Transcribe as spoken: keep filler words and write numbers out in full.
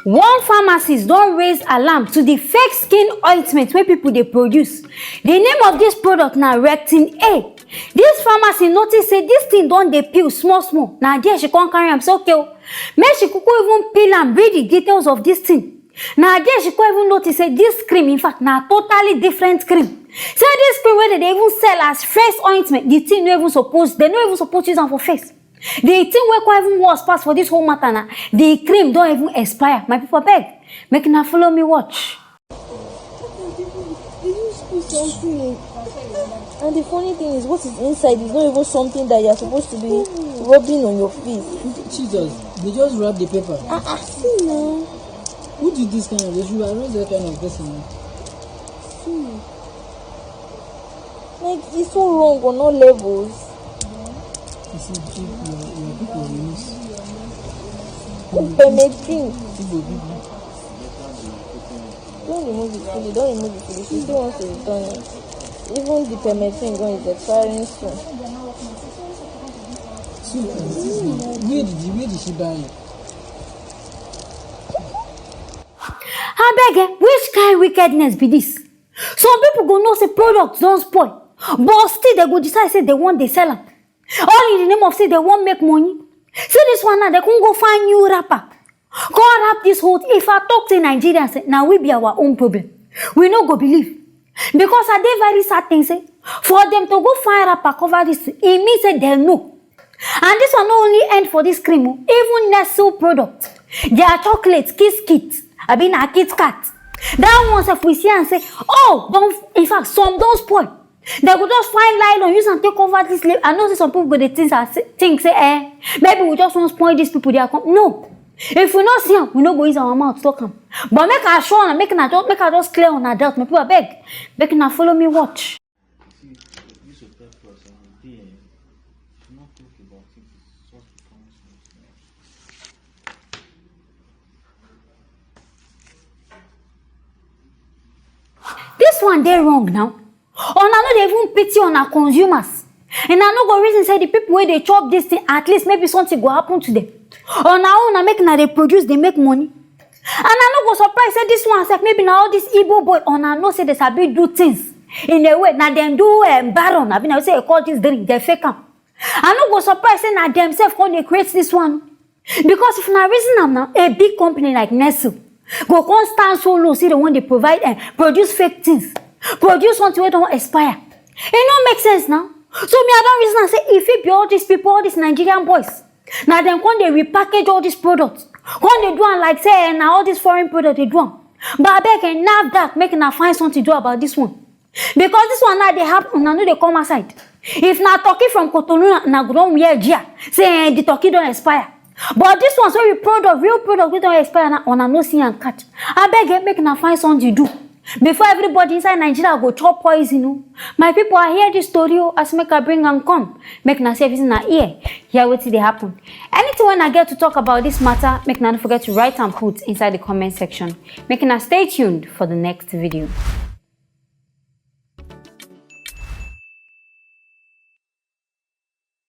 One pharmacist don raise alarm to the fake skin ointment wey people dey produce. The name of this product na Rectin A. This pharmacy notice say this thing don dey peel small small. Na there she come carry am say, "Okay o, make she kuku even peel am, read the details of this thing." Na there she come even notice say this cream, in fact, na totally different cream. Say this cream wey dem dey even sell as face ointment, the thing no even suppose, dem no even suppose use am for face. The thing wey come even worse pass for this whole matter na the cream don even expire. My people, abeg, make una follow me watch. They use put something in. And the funny thing is, what is inside is not even something that you're supposed to be rubbing on your face. Jesus, they just wrap the paper. Ah, ah, see now. Who did this kind of? They should arrest that kind of person. Now. See. Like, it's so wrong on all levels. You see, you, you, you people will miss. Permethrin. People will be Don't remove it fully, don't remove it fully. She still wants to return it. Even the permethrin gun is expiring soon. So, where did, where did she buy it? Abeg, eh, which kind wickedness be this? Some people go know say product don spoil, but still they go decide say they wan dey sell am. All in the name of say they wan make money. See this one now, they come go find new wrapper. Come wrap this whole thing. If I talk to Nigerians, eh, now we be our own problem. We no go believe. Because I dey very sad thing say, for them to go find wrapper cover this thing, e mean say they know. And this one no only end for this cream o. Even Nestle product, their chocolate, Kiss Kit, I mean, a Kit Kat. That one sef we see and say, "Oh, don't." In fact, some don spoil. They go just find nylon, use am take cover this lip. I know say some people go dey think, say- think say, "Eh, maybe we just wan spoil these people their com-." No. If we no see am, we no go use our mouth talk am. But make I show una, make una just, make I just clear una doubt, my people, abeg. Make una follow me watch. See, this your third class and the day, eh, you should not talk about it. It's just becoming small small. This one dey wrong now. Una no dey even pity una consumers. Una no go reason say the people wey dey chop this thing, at least maybe something go happen to them. Una own na make una dey produce, dey make money. And I no go surprise say this one sef, maybe na all this Igbo boy, una know say they sabi do things in a way. Na dem do, um, Baron, abi na say they call this drink, they fake am. I no go surprise say na dem sef come dey create this one. Because if una reason am now, a big company like Nestle go come stand so low, say they wan dey provide, eh, produce fake things, produce something wey don expire. E no make sense now. So me, I don reason am say e fit be all these people, all these Nigerian boys, na dem come dey repackage all these products, come dey do am like say, eh, na all these foreign products dey do am. But abeg, eh, NAFDAC, make una find something do about this one. Because this one now dey happen, una no dey come outside. If na turkey from Cotonou, na go don wear gear, say, eh, the turkey don expire. But this one, so the product, real product wey don expire, na una no see am catch. Abeg, eh, make una find something do before everybody inside Nigeria go chop poison o. My people, I hear this story o, as make I bring am come. Make una sef use una ear hear wetin dey happen. Anything wey una get to talk about this matter, make una no forget to write am put inside the comment section. Make una stay tuned for the next video.